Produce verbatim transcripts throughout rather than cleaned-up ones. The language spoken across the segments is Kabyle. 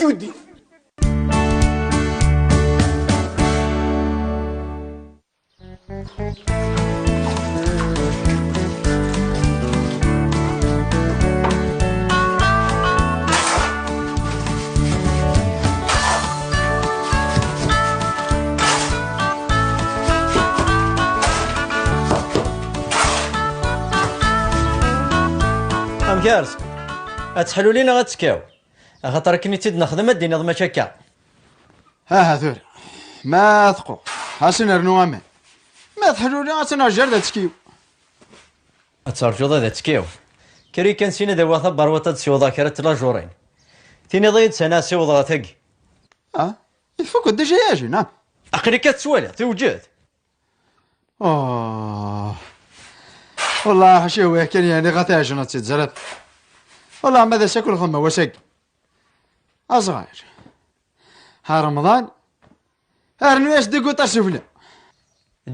Udi. Amek a Rezqi? Ad teḥluli neɣ ad tekkaw? Axaṭer akken i tt-id-nexdem ad d-tiniḍ mačči akka. Aha tura, ma teqqu, ɣas nernu aman. Ma teḥluli ad tt-nerǧu ar d ad tekkiw. Ad terǧuḍ ad tekkiw? Kker kan syin ad awiɣ taberwaṭ ad d-siwḍeɣ kra n tlajurin. Tiniḍ-iyi-d sani ad siwḍeɣ tagi. Ah, ifuk déjà yajin, ah. Aql-ik ad tettwaliḍ, tewjed. Oh. Wallah ḥaca wi kan, yeɛni ɣa taɛjin ad tt-id-ẓriḍ. Wallah ma d ass akk lxedma wass-agi. Aẓɣal. Ha Remḍan, rnu-yas diguṭaj sufella.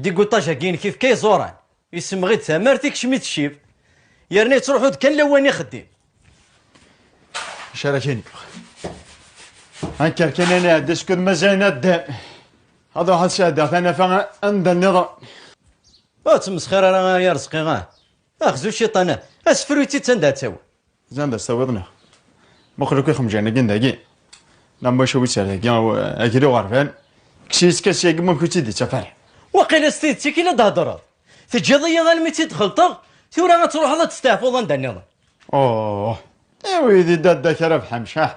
Diguṭaj-agi-inek ifka iẓuran, isemɣi-d tamart, ikcem-it ccib. Yerna yettruḥu-d kan lawan ixeddim. Acu ara k-iniɣ? Anker kan ad nɛeddi skud mazal naddan. Ad ruḥeɣ ad sɛeddaɣ tanafa anda nniḍen. Ur ttmesxir ara ay Arezqi, ah. Axzu ciṭan, ah. Asefru-tt-id sanda ad tawi. Zan d as-tawiḍ neɣ? Muqel akk ixemjan-agi n dagi. Neɣ maca wi tt-ar dagi, aw-, agri uɣerban. Kkes-iyi-tt kan syagi, ma ur tt-id-ittaf ara. Waqila s tidet-ik i la d-theddreḍ. Teǧǧiḍ-iyi almi tt-id-xelṭeɣ, tura ad truḥeḍ ad testeɛfuḍ anda nniḍen. Oh, i wid i dadda-k ara bḥamcaḥ.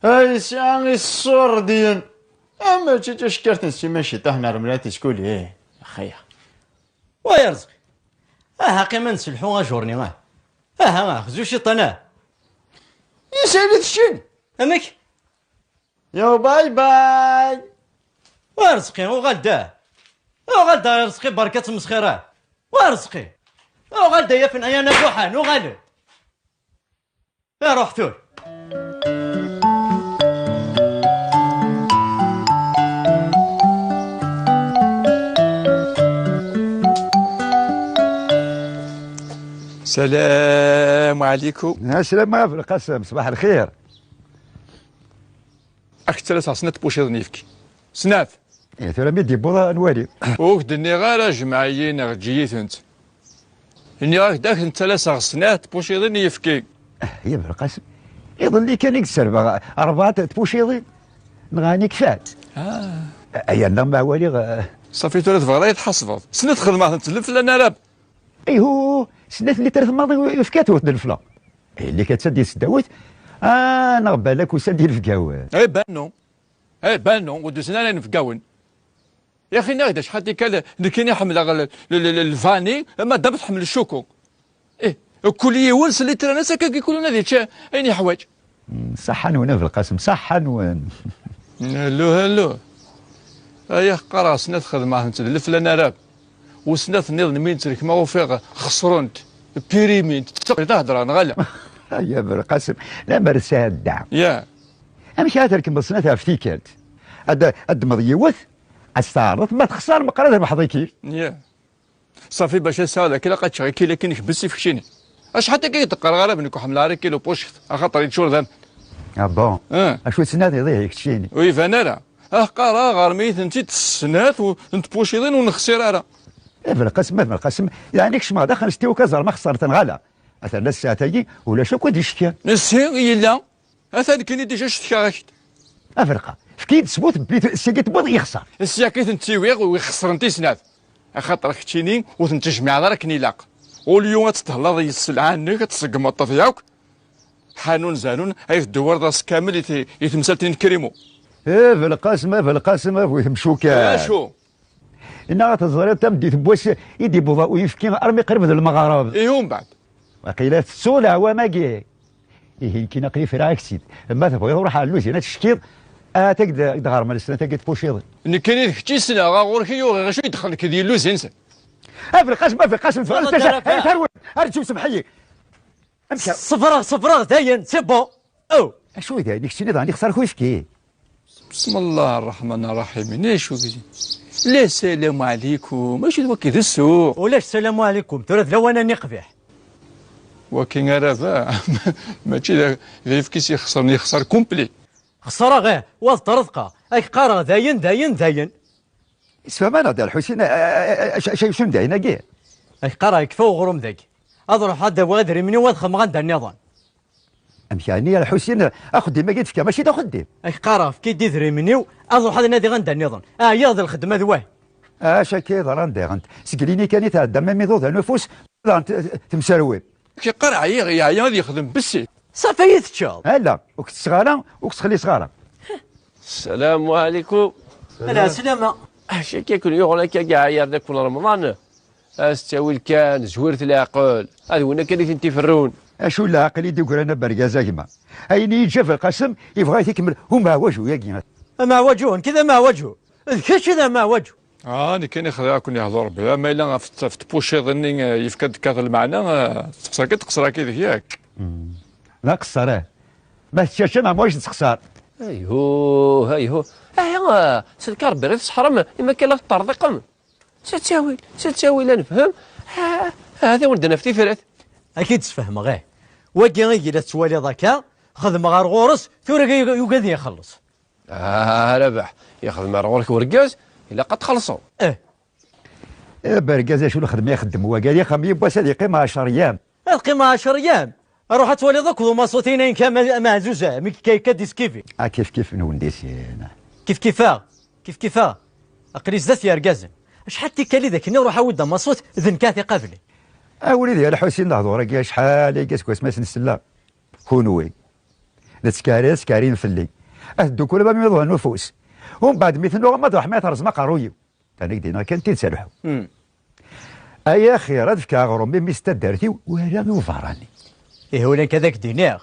Ay, sɛa i ṣṣur diyen. Ama d ticekkart n Sima Ciṭaḥ n Remla tiskuli, eh, axaya. Wa Arezqi. Aha, qqim ad nselḥu ajur-nni, ah. Aha, xzu ciṭan, ah. Yesɛi-t keččini. Amek? Yo, bye bye. Wa Arezqi, uɣal-d, ah. Uɣal-d, ah, Arezqi, berka ttmesxir, ah. Wa Arezqi. Uɣal-d, ay afenɛyan abuḥan, uɣal-d. Iruḥ tura. السلام عليكم. السلام عليكم القاسم، صباح الخير. Ad k-ttalaseɣ snat tpuciḍin n yefki. Snat. Eh, tura mi d-yewweḍ ad nwali. Ur k-d-nniɣ ara jmeɛ-iyi neɣ eǧǧ-iyi-tent. Nniɣ-ak-d ad k-ttalaseɣ snat tpuciḍin n yefki. Ah, ya Belqasem, iḍelli kan i yesserbaɣ rebɛa tpuciḍin, nɣani kfant. Ah. Ay, yerna ma waliɣ, eh, Safi, tura tebɣiḍ ad yi-tḥasbeḍ. Snat xedmeɣ-tent d lefla n Arab. Ihu, snat litrat maḍi yefka-t ur t-nelfla. Yelli-k atta-d yesdawit, ah, neɣ balak usan-d yinebgawen. Eh, bannu. Eh, bannu, ur d-usan ara yinebgawen. Yaxi, nniɣ-ak-d acḥal tikkal, nekkini ḥemmleɣ l-, l-, l-, l-, lvani, madam tḥemmel ccuku. Eh, kul yiwen s litrat-ines, akka kul yiwen ad yečč ayen yeḥwaǧ. Mm, ṣaḥḥa-nwen a Belqasem, ṣaḥḥa-nwen. Hello, hello. Ay, qqareɣ snat xedmeɣ-tent d lefla n Arab. U snat nniḍen mi tent-rekmeɣ ufiɣ xesrent, pirimint. Tettaqqiḍ ad hedreɣ neɣ ala? Ay a Belqasem, lemmer sɛedda. Ya. Amek ara trekmeḍ snat ɣef tikkelt? Ad, ad d-tmeḍ yiwet, ad s-teɛreḍ, ma texṣer meqqar ad rebḥeḍ ikil. Ya. Ṣafi, bac ad sɛuɣ daki ilaq ad ččeɣ ikil akin kbes ifekcini. Acḥal akka i d-qqareɣ ara bni ur ḥemmleɣ ara ikil upuciḍ, axaṭer yeččur d aman. Ah bon? Ah. Acu tettnadiḍ ihi keččini? Ur iban ara. Ah, qqareɣ ɣer mi i tent-id snat u-, n tpuciḍin ur nexsir ara. A Belqasem, a Belqasem, yeɛni kecmeɣ daxel s tiwka ẓer ma xeṣrent neɣ ala. Atan la ssaɛt-agi ulac akk ad icekki. Si, yella. Atan nekkini déjà cetkaɣ-ak-d. A Belqa, efk-iyi-d ssbut n bli-, seg i tewwiḍ yexṣer. Seg i tent-iwiɣ u ixesren tisnat. Axaṭer keččini ur ten-tejmiɛeḍ ara akken ilaq. Au lieu ad tdehleḍ i sselɛa-nnek, ad tṣeggmeḍ-t yakk, ḥanun zanun ay tdewwreḍ ass kamel i t-, i temsalt-nni n Krimu. A Belqasem, a Belqasem, a bu temcukat. Acu? Inna teẓriḍ tameddit n wass i d-iwweḍ uyefki armi qrib d lmeɣreb. Ihi umbeɛd? Waqila tettuḍ leɛwam-agi. Ihi nekkini aql-i friɣ-ak-tt-id. Ma tebɣiḍ ruḥ ar lluzin ad teckiḍ, ahat ad k-d-, ad k-d-ɣermen snat-agi tpuciḍin. Nekkini d kečč i ssneɣ, ɣur-k i yuɣ, acu i d-dexlen-k di lluzin-sen? A Belqasem, a Belqasem, tebɣiḍ ad tasa-, ay, terwiḍ, ar ǧǧew semḥ-iyi. Amek ara... Ṣebreɣ, ṣebreɣ, dayen, c'est bon. Oh. Acu i dayen, i keččini daɣen ixṣer-ak uyefki? بسم الله الرحمن الرحيم. Acu i d-, la salam ɛlikum. Acu d waki d ssuq? Ulac salam ɛlikum. Tura d lawan-nni qbiḥ. Waki ara ba-, mačči d, d ayefki s ixṣer, yexṣer complet. Qeṣṣreɣ, ih, wa d ṭṭerḍqa. Ak qqareɣ dayen, dayen, dayen. Isfaham-aneɣ-d a Lḥusin, a, a, a, a, acu, acu, acu n dayen-agi? Ak qqareɣ yekfa uɣrum dagi. Ad ruḥeɣ ad d-awiɣ idrimen-iw ad xedmeɣ anda nniḍen. Amek yeɛni a Lḥusin, axeddim-agi d-tefka mačči d axeddim? Ak qqareɣ efk-iyi-d idrimen-iw ad ruḥeɣ ad nadiɣ anda nniḍen. Ɛyiɣ d lxedma d wah. Acu akka yeḍran diɣen? Seg lini kan i tɛedda Mami Ḍuda n ufus, daɣen t-, t-, temserwim. Kiqqar ɛyiɣ, yeɛya ad yexdem bessi. Safi i teččeḍ? Ala, ur k-ttesseɣ ara, ur k-ttxelliṣeɣ ara. Ssalamu ɛlikum. Ala, sslam. Acu akka i ken-yuɣen akka ɛyiɣ d akk n Remḍan? A s-ttawil kan, zwiret leɛqel. Ad win akka i tent-iferrun. Acu leɛqel i d-igran a bergaz a gma? Ayen i yeǧǧa Belqasem, yebɣa ad t-ikemmel umeɛwaju-agi. Ameɛwaju? Nekk d ameɛwaju? D kečč i d ameɛwaju. Ah, nekkini xdiɛeɣ-ken yehdu Rebbi. Ama yella ɣef t-, ɣef tpuciḍ-nni, eh, yefka-d kkateɣ lmeɛna, eh, teqṣer-agi, teqṣer-agi deg yak. Hmm. D aqeṣṣer, eh. Ma teččačča neɣ ma ur tettexṣar? Ayhuh, ayhuh. Ahi, eh, s lkar Rebbi i tseḥrem, imi akka la teṭṭerḍiqem. S ttawil, s ttawil, ad nefhem. Ah, ah, ad awen-d-naf tifrat. Ad k-id-sfehmeɣ, eh. Wagi i yella tettwaliḍ akka, xedmeɣ ar ɣur-s, tura yugi ad ixelleṣ. Ah, a Rabaḥ, yexdem ar ɣur-k urgaz, ilaq ad txellṣeḍ. Eh. Eh, bergaz, acu lxedma ixeddem wagi? Ad ixdem yiwwas ad yeqqim ɛecṛ yam. Ad qqimeɣ ɛecṛ yam? Ruḥ ad twaliḍ akked umaṣut-ina-inek ama-, amaɛzuz, mi yekka, yekka-d iskifi. Ah, kif kif nwen di sin. Kif kif-aɣ? Kif kif-aɣ? Aql-i zdat yergazen. Acḥal tikkal i d akken i ruḥ awi-d amaṣut, d nekk ad t-iqablen. A wlidi a Lḥusin, lehdur-agi acḥal aya seg wasmi i s-nsella. Kunwi. La ttkarin, la ttkarin fell-i. Ad ddukul ma mi ḍuhn ufus. Umbeɛd mi tennuɣ ma d Ṛeḥma terẓem aqerruy-iw. Tani k-d-iniɣ kan tidet a Lḥu. Hmm. Ay axir, ad fkeɣ aɣrum i mmi-s n taddart-iw, wala i uberrani. Ihi ula nekk ad ak-d-iniɣ.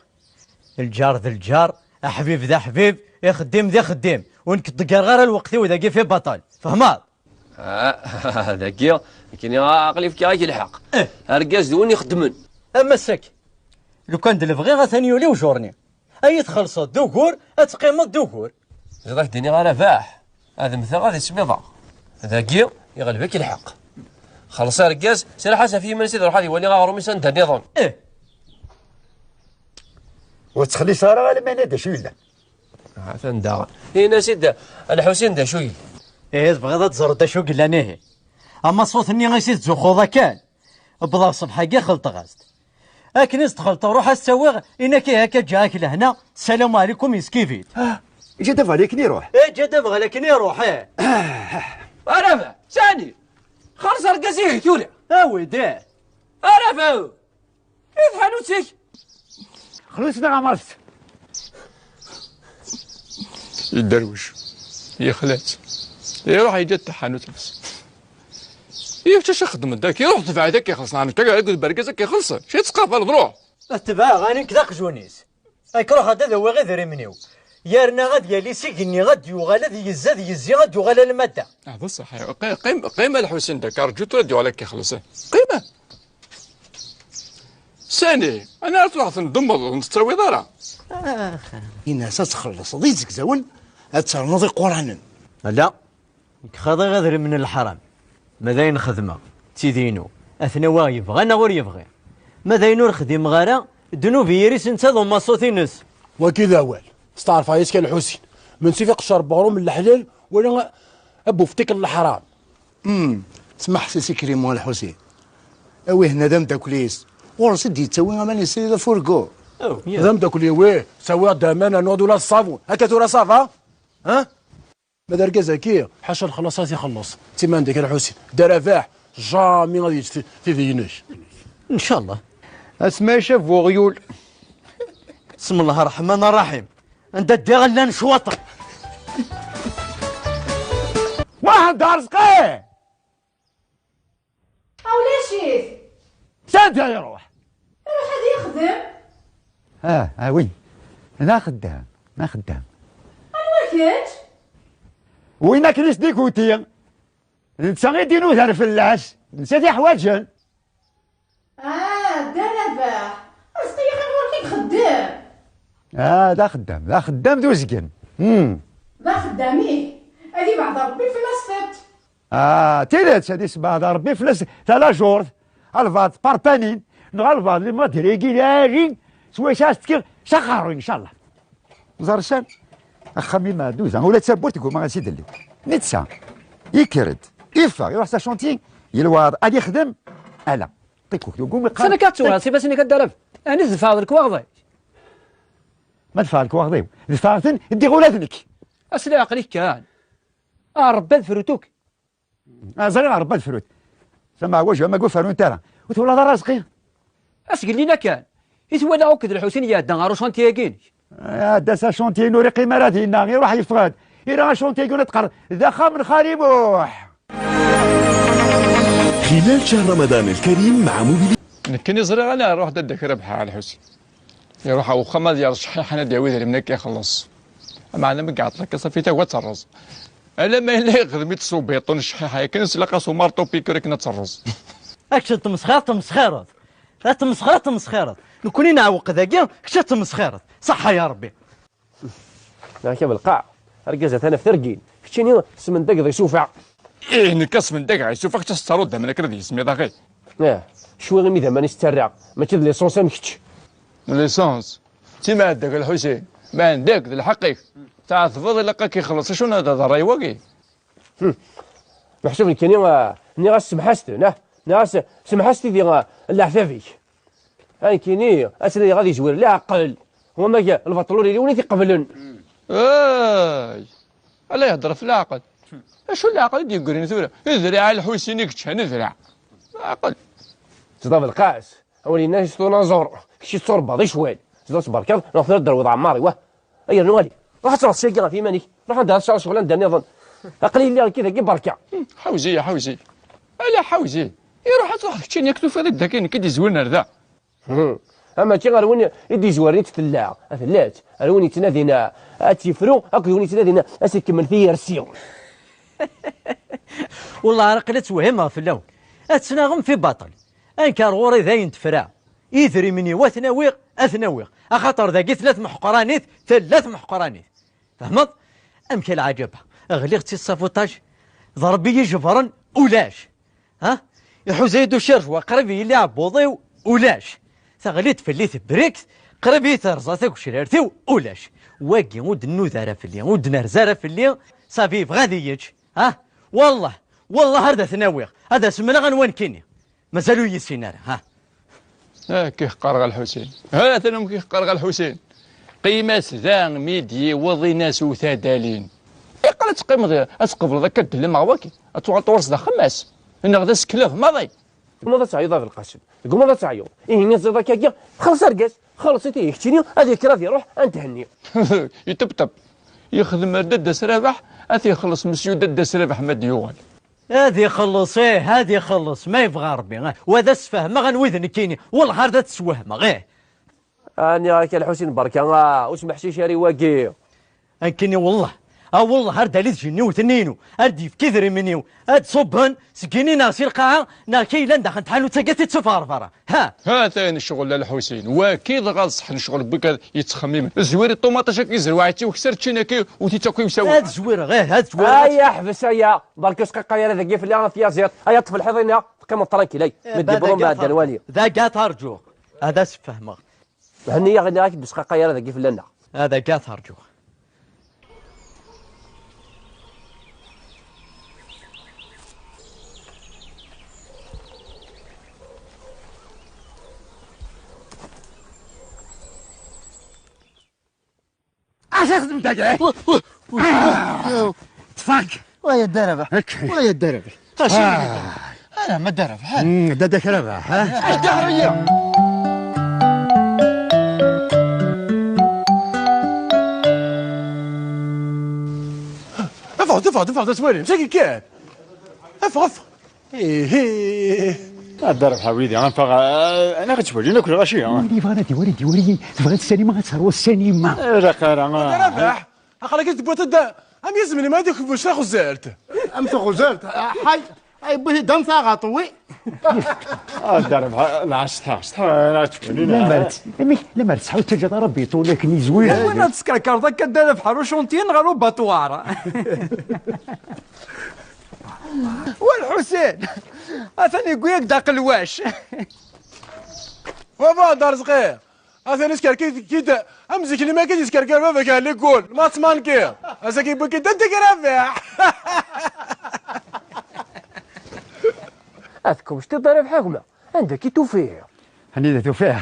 Lǧar d lǧar, aḥbib d aḥbib, ixeddim d ixeddim. Ur nekk ḍeggreɣ ara lweqt-iw dagi fi baṭel. Tfehmeḍ? Ah, dagi, nekkini aql-i fkiɣ-ak lḥeqq. Eh. Argaz d win ixeddmen. Am ass-agi. Lukan d lebɣi atan yuli ujuṛ-nni. Ad iyi-txellṣeḍ d ugur, ad teqqimeḍ d ugur. Ziɣ ad k-d-iniɣ a Rabaḥ, ad mmteɣ ad ismiḍeɣ. Dagi, iɣleb-ik lḥeqq. Xelleṣ argaz, serreḥ-as ɣef yiman-is ad iruḥ ad iwali aɣrum-is anda nniḍen. Eh. Ur ttxelliṣ ara alamma d acu yellan. Atan daɣen. Ini-as-id a Lḥusin d acu yellan. Ihi tebɣiḍ ad teẓreḍ d acu yellan ihi? Amaṣut-nni i s-tettzuxxuḍ akken? Wwḍeɣ ṣṣbeḥ-agi xelṭeɣ-as-d. Akken i s-d-xelṭeɣ, ruḥ ad s-tt-awiɣ, ini-ak ihi akka ǧǧiɣ-ak lehna, ssalamu ɛlikum, yeskif-it. Ah, eǧǧ ad abeɣ akken iruḥ. Eǧǧ ad abeɣ akken iruḥ, eh. Ara ba, sani? Xelleṣ argaz-ihi tura. Awi-d, eh. Ara ba, i tḥanut-ik? Xlus neɣ amast? Yedderwec. Yexla-tt. Iruḥ yeǧǧa-d taḥanut-nnes. Yif ttac ixeddem-d akka, iruḥ tebɛed akka ixelṣen, ɛni akka akked bergaz akka ixelṣen? Ci tettqabaleḍ, ruḥ! Ad tebɛeɣ, ɛni nekk d aqjun-is? Ad k-ruḥeɣ ad awiɣ idrimen-iw. Yerna ad yali s igenni, ad d-yuɣal, ad yezzi, ad yezzi, ad d-yuɣal alamma d da. Ah, d ṣṣeḥ. Qqim, qqim, qqim a Lḥusin, da, rǧu tura ad d-yuɣal ad k-ixelleṣ. Qqim! Sani, anwa ara truḥeḍ tendemmeḍ, ur ten-tettawiḍ ara? Ax. Ini-as ad txellṣeḍ izegzawen, ad ternuḍ iquranen. Ala, nekk xaḍiɣ idrimen n leḥram. Ma d ayen xedmeɣ, d tidi-inu. Ad ten-awiɣ yebɣa neɣ ur yebɣi. Ma d ayen ur xdimeɣ ara, ddnub i yiri-s netta d umaṣut-ines. Wagi d awal. Steɛrfeɣ yis-k a Lḥusin. Mensi fi qeccer n weɣrum n leḥlal, wala abufṭik n leḥram. Hmm, smeḥ-as i Krimu a Lḥusin. Awi henna d ameddakel-is. Ɣur-s i d-yettawi aman yessirid afurgu. Oh, yeah. D ameddakel-iw, ih. Ttawiɣ-d aman, rnuɣ-d ula d ṣṣabun. Akka tura ça va? Ha? Ma d argaz-agi, ḥaca lexlaṣ ad t-ixelleṣ. D timan deg a Lḥusin. Dda Rabaḥ, jamais ad yeǧǧ ti-, tidi-inek. Ncallah. Asma icab uɣyul. Bismillah ar-Rahman ar-Rahim. Anda ddiɣ llan ccwaṭen. Muḥend Arezqi! A ulac-it! Sanda iruḥ? Iruḥ ad yexdem. Ah, ah, wi. D axeddam, d axeddam. Anwa kečč? Win akken i s-d-ikuti. D netta i d-inudan fell-as. D netta i t-iḥwaǧen. Ah, d Rabaḥ. Arezqi axir ɣur-k i ixeddem. Ah, d axeddam, d axeddam d uzgen. Hmm. D axeddam, ih. Ad ibɛed Rebbi fell-as tiṭ. Ah, tidet, ad isebɛed Rebbi fell-as talajurt, albaɛḍ parpanin, neɣ albaɛḍ les matériels réguliers, swayes ad s-tekkiɣ s aqerru, incallah. Ẓer san. Axxam-im d uza, ula d tawwurt guma ad s-idelli. Netta, yekker-d, yeffeɣ, iruḥ s achantier, yelwaḍ, ad yexdem, ala. Ṭikkuk, deg umi qqar. Sani ka tura, si basini ka darab. Ani tdefɛeḍ lekwaɣeḍ-ik? Ma defɛeɣ lekwaɣeḍ-iw, defɛeɣ-ten, ddiɣ ula d nekk. As leɛqel-ik kan. A Rebbi ad frutuk. Ah, ẓriɣ Rebbi ad frut. Tama ɛwaj, ama gu ferrunt ara. Ur twalaḍ ara Rezqi? Asgellin-a kan. I twalaɣ akked Lḥusin iɛedda ɣer ucantier-agi-inek. Iɛedda s achantier-inu ur iqqim ara dinna, iruḥ yeffeɣ-d. Ira achantier-agi ad teqqar d axxam n Xali Muḥ. خلال شهر رمضان الكريم مع موبيلي. Nekkini ẓriɣ ala ruḥ dadda-k Rabeḥ Lḥusin. Iruḥ ɣer uxxam ad yerr cḥiḥan ad yawi idrimen akka ixelleṣ. Meɛna mi iɛeṭṭel akka ṣafi tagwa ad terreẓ. Alamma yella yexdem-itt s ubiṭun cḥiḥa yakan s ilaq-as umarṭu pikur akken ad terreẓ. Kečč ad tmesxireḍ, tmesxireḍ. Ad tmesxireḍ, tmesxireḍ. Nekkni nɛewweq dagi, kečč ad tmesxireḍ. Ṣaḥḥa ya Rebbi. Nniɣ-ak a Belqaɛ, argaz atan ɣef tergin, keččini tesmendageḍ isufaɣ. Ih, nekk ad smendageɣ isufaɣ, kečč ad tettaruḍ d aman akken ad yismiḍ axi. Ih, cwi imi d aman i s-ttarraɣ, mačči d licence am kečč. Licence? Timɛeddak a Lḥusin, mɛeddak d lḥeqq-ik. Tɛetbeḍ ilaq ad k-ixelleṣ, acu n hada d ṛṛay wagi? Hm. Meḥsub nekkini, ah, nniɣ-as semḥ-as-ten, ah, nniɣ-as semḥ-as tidi, ah, n leɛtab-ik. Nekkini, ad s-nadiɣ ad yezwir leɛqel. Wama lbaṭel ur yelli win i t-iqeblen. Ay! Ala ihedder ɣef leɛqel. Acu leɛqel i d-yeggrin tura? Idreɛ a Lḥusin i yeččan, idreɛ. Leɛqel. Ẓḍab lqaɛs. Awal yenna s tunaẓur, kečč i tetturebbaḍ i ccwal. Tella tberkaḍ, neɣ tura tderweḍ ɛemmar, iwah. Ay rnu ali, ruḥ ad truḥ sagi ɣef yiman-ik. Ruḥ anda ad tesɛuḍ ccɣel anda nniḍen. Aql-i lliɣ kid-agi berka. Ḥawzi, ḥawzi. Ala ḥawzi. Iruḥ ad truḥ keččini, ak tufiḍ-id dagi nekk i d-izwiren ar da. Hmm. Ama mačči ar win i d-izwaren i tella, tella-tt. Ar win yettnadin a-, ad tt-yefru, akked win yettnadin a-, ad s-ikemmel tiyersi. Wellah, ar aql-i ad twehhimeɣ fell-awen. Ad tnaɣem fi baṭel. Anka ar ɣur-i dayen tefra. Idrimen-iw ad ten-awiɣ, ad ten-awiɣ. Axaṭer dagi tella tmeḥqranit, tella tmeḥqranit. Fehmeḍ? Amek a lɛaǧaba? Ɣliɣ d tissafuṭaj, d Ṛebbi i jebren, ulac. Ha? Iḥuza-yi-d ucirjwa, qrib yelli aɛebbuḍ-iw, ulac. Teɣli-d fell-i tebrikt, qrib i terẓa tagecrart-iw, ulac. Wagi ur d-nnuda ara fell-i, ur d-nerza ara fell-i, safi yebɣa ad iyi-yečč. Ha? Wallah, wallah ar d at-nawiɣ, ad as-mleɣ anwa nekkini. Mazal ur yissin ara, ha? Ak ixeqqar ɣer Lḥusin. Ha-t-an amek ixeqqar ɣer Lḥusin. Qqim-as da mi d-yiweḍ in-as utadalin. Iqqar ad teqqimeḍ, ad tqebleḍ akka ddel-im ɣer waki. Ad tuɣal tɣur-s d axemmas. Neɣ d aseklav maḍi. Tgummaḍ ad teɛyuḍ a Belqasem. Tgummaḍ ad teɛyuḍ. Ihi mi teẓriḍ akka-agi, xelleṣ argaz. Xelleṣ-it ihi keččini, ad yekker ad iruḥ, ad n-thenni. Yeṭṭebṭeb. Yexdem ar dadda-s Rabaḥ, ad t-ixelleṣ mesyu dadda-s Rabaḥ ma d-yuɣal. Ad ixelleṣ, ih, ad ixelleṣ, ma yebɣa Ṛebbi. Wa ad as-sfehmeɣ anwi d nekkini. Wellah ar d at-sswehmeɣ, ih. Ah, nniɣ-ak a Lḥusin berka, ah, ur smeḥcic ara i wagi. Nekkini wellah, ah, wellah ar d-ali d jiniwt-nni-inu, ar d-yefk idrimen-iw, ad ṣubben, seg ini neɣ si lqaɛa, neɣ kaylan daxel n tḥanut-agi ad t-id-sufeɣ ɣer berra. Ha! Ha-t-ayen ccɣel a Lḥusin, waki dɣa d ṣṣeḥ n ccɣel n wigad yettxemmimen. Zwir i ṭumaṭic-agi izerwaɛ-itt i ukessar ččin-agi u t-ittak i usawen. Ad zwireɣ, ih, ad zwireɣ. Aya ḥbes aya, berka ur sqaqay ara dagi fell-i a tyaziḍt, aya ṭṭef lḥiḍ-inna, teqqimeḍ tranquille, ay. Eh, mi d-yewweḍ umbeɛd ad nwali. D agatharǧu, ad as-fehmeɣ. Henni-yaɣ, nniɣ-ak-d ur sqaqay ara dagi fell-aneɣ. Ad agatharǧu. Acu xedmemt dagi? Ṭfak. Wa ya ddarabeḥ. Wa ya ddarabeḥ. Acu ara ma ddarabeḥ, ha? Mm, dada-k Rabaḥ, ha? Ddehriya. Ffɣet, ffɣet, ffɣet, ad twalim. Sagi kan. Ffɣet. Ihi. A Dda Rabeḥ a wlidi, anfeɣ, eh, anaɣ ad twalin akk lɣaci, ah. Win yebɣan ad iwali, ad iwali, tebɣiḍ ssinima, ad terwuḍ ssinima. Eh, ilaq ara, ah. A Dda Rabeḥ, aql-ak tewwiḍ-d am yizem-nni ma ad ikebbuc taxuzert. Am taxuzert, ah, ḥay, ay, wwihi d am taɣaṭ, wi. A Dda Rabeḥ, la, setḥa, setḥa, la twalin, ah. Lemmer tt-, amek, lemmer tesɛiḍ taǧǧaḍ ara biṭun akken izwir. Win ad teskerkerḍ akka Dda Rabeḥ ar ucuntiyen ɣer ubaṭwar. Wa Lḥusin, atan yewwi-yak-d aqelwac. Baba, d Arezqi, Atan iskerkir-ik-id am zik-nni mi akka d-yeskerkir baba-k ar likul. Matt Manki. Azak yewwi-k-id d agrabeḥ. Ad tkumceḍ a Rabeḥ a gma. Anda k-id-ufiɣ? Anida tufiḍ?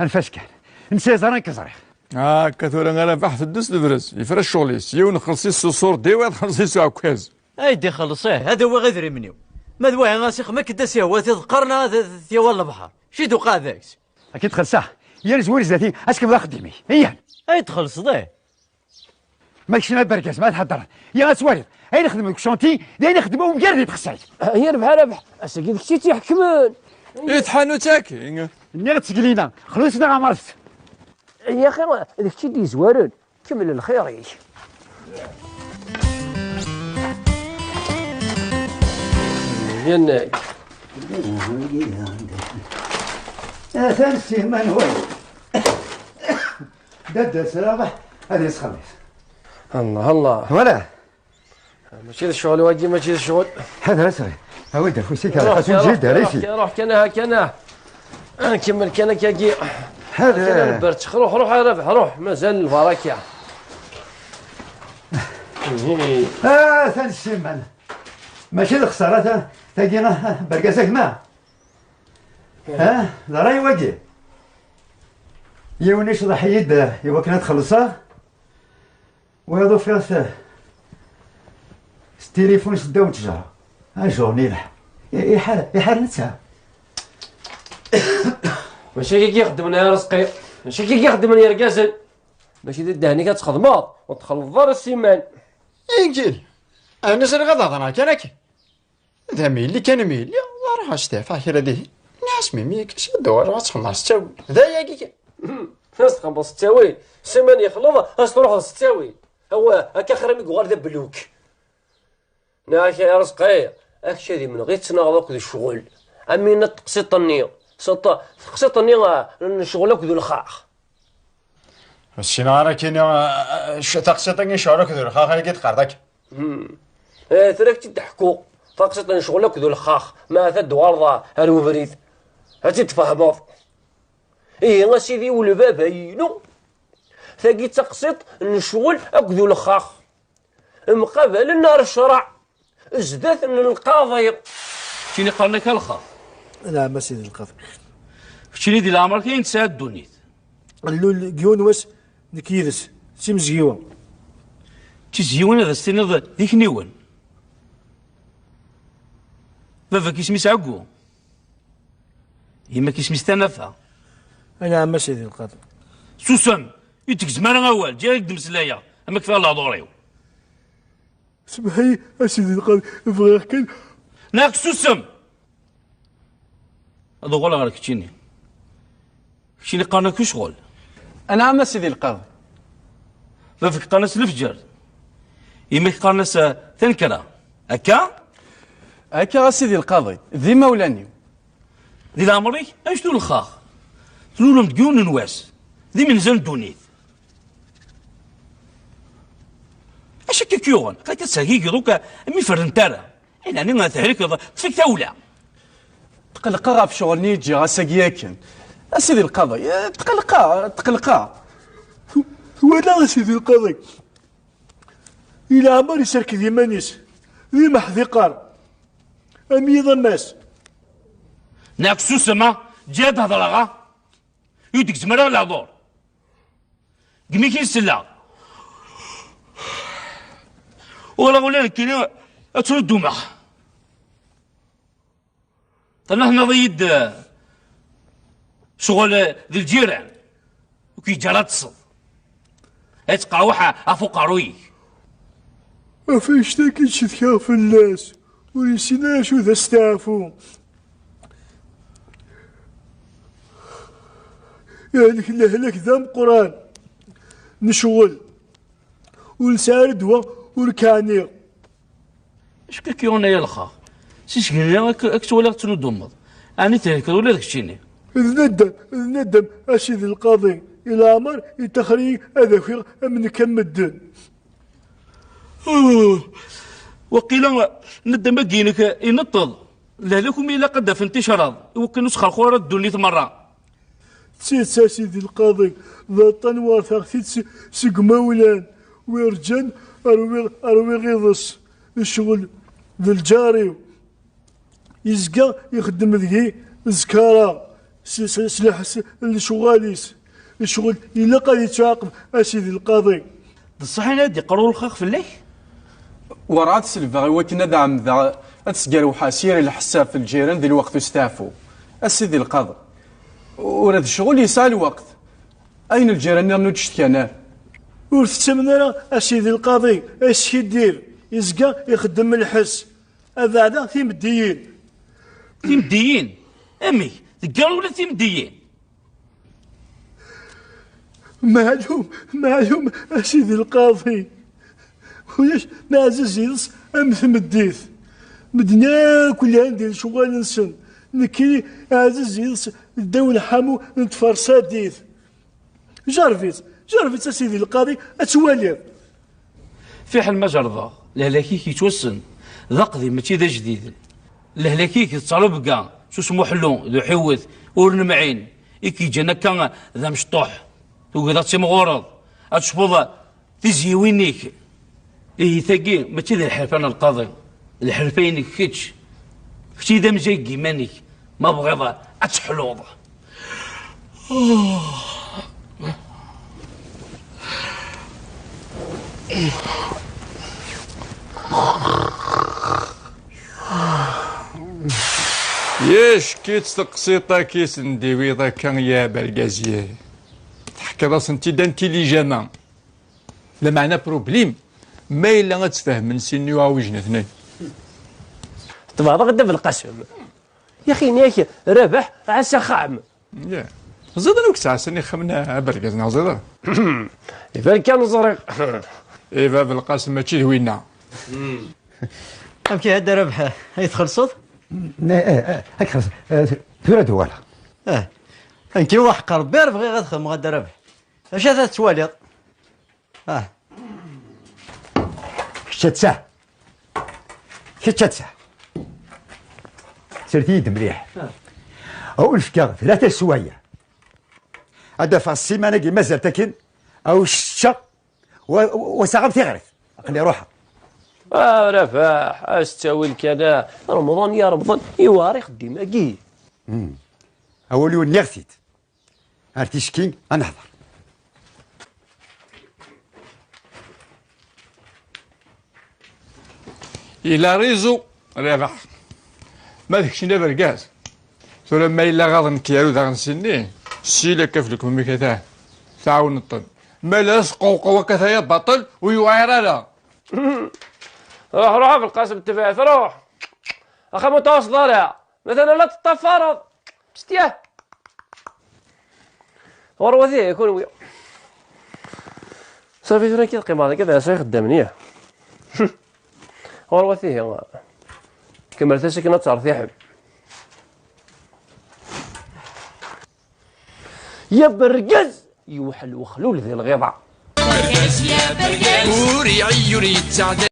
Anef-as kan. Netta yeẓra nekk ẓriɣ. Akka tura a Rabeḥ teddu s lebrez, yefra ccɣel-is, yiwen xelṣ-is s uṣurdi, wayeḍ xelṣ-is s uɛekkaz. Ay d-ixelleṣ ih, ad awiɣ idrimen-iw. Ma d wahi a s-ixem akken d as-yehwa tiḍeqqar neɣ ad t-yawal lebḥer. Ci d-uqeɛ deg-s. Akken txelṣ-aɣ, yya nezwir zdat-i, ad tkemmleḍ axeddim-ik. Iyya. Ay d-txelṣeḍ ih. Ma kečč d abergaz, ma theddreḍ, ya ad twaliḍ. Ayen ixdem deg ucanti, d ayen ixdem umgar di txeṣṣayt. Ay a Rabeḥ, a Rabeḥ, ass-agi d kečč i tt-iḥekmen. I tḥanut-agi? Nniɣ-d seg lina, xlus neɣ ɛemret. Ay axi, d kečč i d-yezwaren. Kemmel lxir-ik. Yenna-k. Atan Siman way. Dadda-s Rabaḥ ad yesxelliṣ. Allah, Allah. Wala. Mačči d ccɣel wagi, mačči d ccɣel. Ḥader a sɣir, awi-d afus-ik ar xas ur ǧid ara isi. Ruḥ kan, ruḥ kan, aha kan, aha. Nkemmel kan akkagi. Ḥader. Kan a Lbertx, ruḥ, ruḥ a Rabeḥ, ruḥ, mazal lbaraka. Ah, atan Siman. Mačči d lexsara ta, tagi, ah, bergaz a gma. Ah, d ṛṛay wagi. Yiwen icḍeḥ-iyi-d i wakken ad xellṣeɣ. Wayeḍ ufiɣ-t s tilifun s ddaw n ttejra. Ajuṛ-nni ilḥa. Iḥar, iḥar netta. Mačči akka i xeddmen ay Arezqi. Mačči akka i xeddmen yergazen. Mačči d ddehn-ik ad txedmeḍ, ur txellḍeḍ ara Siman. Igil. Ɛni ẓriɣ ad hedṛeɣ kan akken. D amyelli kan myelli, ruḥeɣ steɛfaɣ kra dihin. Nniɣ-as mimi akka s ad d-uɣaleɣ ad txedmeɣ s ttawil. D ayagi kan. Ad s-txedmeḍ s ttawil? Siman yexleḍ, ad s-truḥeḍ s ttawil. Awah, akka axir mi yuɣal d abluk. Neɣ akka a Rezqi, a kečč ad imenɣi ttnaɣeḍ akked ccɣel. Am winna teqsiṭ-nni, teqsiṭ-nni n ccɣel akked lxax. Ur ssineɣ ara kini taqsiṭ-agi n ccɣel akked lxax, ayagi teqqareḍ akka. Hmm. Eh, tura ad k-tt-id-ḥkuɣ, taqsiṭ n ccɣel akked ulexxax, ma ata d-tuɣaleḍ ar ubrid, ad tt-id-tfehmeḍ. Ihi a sidi u lbaba-inu, tagi d taqsiṭ n ccɣel akked ulexxax. Mqabalen ar ccṛeɛ, zdat n lqaḍi. Keččini qqaren-ak a lexxax. Anɛam a sidi lqaḍi. Keččini di leɛmer-ik ayen tesɛa ddunit. Nlul deg yiwen wass nekk yid-s, d timezgiwa. D tizgiwin ad as-tiniḍ d ikniwen. Baba-k isem-is Ɛeggu. Yemma-k isem-is Tanafa. Anɛam a sidi lqaḍi. Susem! Ur tegzem ara awal, ǧǧiɣ-ak-d meslayeɣ, am akk fiɣ lehdur-iw. Semmeḥ-iyi a sidi lqaḍi, bɣiɣ kan. Neɣ susem! Ad uɣaleɣ ɣer keččini. Keččini qqaren-ak ucɣel. Anɛam a sidi lqaḍi. Baba-k qqaren-as lefǧer. Yemma-k qqaren-as, eh, tanekkra. Akka? Akka a sidi lqaḍi, d imawlan-iw. Di leɛmer-ik, anect ulexxax. Tlulem deg yiwen n wass. D imenza n ddunit. Acu akka k-yuɣen? Aql-ak ad tergigiḍ akk mi ferrent ara. Ɛni tehlikeḍ, ṭṭef-ik tawla. Tqelqeɣ ɣef ccɣel-nni i ǧǧiɣ ass-agi akken. A sidi lqaḍi, tqelqeɣ, tqelqeɣ. Twalaḍ a sidi lqaḍi, i leɛmer iserked iman-is d imeḥdiqer am yiḍ am ass. Neɣ susem a, ǧǧi ad hedreɣ a. Ur d-gezmer ara lehdur. Deg mi k-in-selleɣ, ur ɣ ula nekkini ad ttnuddumeɣ. Tenneḥniḍ-iyi-d, eh, ccɣel, eh, d lǧiran. Ur k-yeǧǧa ara ad teṭṭseḍ. Ad teqreḥ ɣef uqerruy-ik. Ɣef annect-agi i d-cetkaɣ fell-as, ur yessin ara acu d asteɛfu. Yehlek lehlak d ameqqran n ccɣel, ur nesɛi ara ddwa ur k-ɛniɣ. Acu k-yuɣen ay alxax? Si seg-nni ad k-ttwaliɣ tettnuddumeḍ. Ɛni thelkeḍ ula d keččini? D naddam, d naddam, a sidi lqaḍi, i leɛmer yettaxer-iyi ad akiɣ am nekk am medden. Waqila naddam-agi-inek ineṭṭeḍ. Lehlak umi ilaq ad d-afen ticraḍ i wakken ur sxerxur ara ddunit merra. Tidet a Sidi Lqaḍi, d aṭṭan werteɣ-t-id si, seg umawlan, wi rǧan rwiɣ, rwiɣ iḍes, ccɣel d lǧar-iw. Yezga ixeddem deg-i zkara s, s, s lḥess n lecɣal-is. Ccɣel ilaq ad yettuɛaqeb a Sidi Lqaḍi. D ṣṣeḥ i d-iqqar ulxax fell-ak? Werɛad selbeɣ i wakken ad ɛemmdeɣ ad sgerwḥeɣ s yir lḥess ɣef lǧiran di lweqt usteɛfu. A Sidi Lqaḍi, ula d ccɣel yesɛa lweqt. Ayen lǧiran-nniḍen ur d-cetkan ara. Ur tettamen ara a Sidi Lqaḍi, askiddib, yezga ixeddem lḥess. Abeɛda timeddiyin. Timeddiyin? Amek? Teggareḍ ula d timeddiyin? Meɛlum, meɛlum a Sidi Lqaḍi. Ulac ma ɛziz yid-s am tmeddit. Medden akk llan di lecɣal-nsen. Nekkini ɛziz yid-s ddaw lḥamu n tfersadit. Jerreb-itt, jerreb-itt a Sidi Lqaḍi, ad twaliḍ. Fiḥel ma jerrbeɣ, lehlak-ik yettwassen. D aqdim, mačči d ajdid. Lehlak-ik d ttrebga, s usmuḥellu, d uḥiwet, ur nemɛin, i k-yeǧǧan akka d amecṭuḥ. Tugiḍ ad timɣureḍ, ad tecbuḍ tizyiwin-ik. Ihi tagi mačči d lḥerfa n lqaḍi, d lḥerfa-inek kečč. Kečč i d amzay n yiman-ik, ma tebɣiḍ ad teḥluḍ. Yeck-itt teqsiṭ-agi s n diwiḍ akka i abergaz-yi. Teḥkiḍ-asent-id intelligemment. Lameɛna problème, ma yella ad tfehmen sin n uɛwijen atnan. Tebɛeḍ-aɣ-d a Belqasem. Yaxi ini-ak Rabaḥ, ɛass axxam. Ya. Teẓriḍ anwa i yettɛassan ixxamen a, a Bergaz, neɣ teẓriḍ? Iban kan ẓriɣ. Iba Belqasem mačči d winna. Amek ihi a Dda Rabaḥ, ay txellṣeḍ? Ne, eh, eh, ad k-xellṣeɣ. Eh, tura ad uɣaleɣ. Ah. Nekki waḥeq Rebbi ar bɣiɣ ad xedmeɣ a Dda Rabaḥ. Acu ara tettwaliḍ? Ah. Kečč atta. Kečč atta. Sert-iyi-d mliḥ. Ah. Ad wen-fkeɣ tlata swayeɛ. Ad d-afeɣ ssiman-agi mazal-t akin. Ad wen-ččeɣ. Wa, wa, wa saɣam tiɣrit. Aql-i ruḥeɣ. Ah, Rabaḥ, a s-ttawil kan, ah. Remḍan yeremḍen, yewɛer ixeddim-agi. Hmm. Awal-iw nniɣ-t-id. Ar ticki ad nehḍer. Il a raison, Rabaḥ. Ma d kečč d abergaz. Tura ma yella ɣaḍen-k yaru daɣen sinni, ssil akka ɣef lekmem-ik ata, tɛawneḍ-ten. Ma la asqewqew akka taya baṭel, ur yewɛir ara. Ruḥ, ruḥ a Belqasem, tebɛet, ruḥ. Axxam ur tɛusseḍ ara. Matan la teṭṭafareḍ. Psst, yah. Ɣurwat ihi, kunwi. Safi tura akka qqimeɣ dagi, d ɛisa ixeddamen, yah. Ɣurwat ihi. Kemmlet-as akken ad tertiḥem. Ya bergaz, yewḥel wexlul di lɣiḍa. Bergaz, ya bergaz. Ur iɛeyyu, ur yettaɛdal.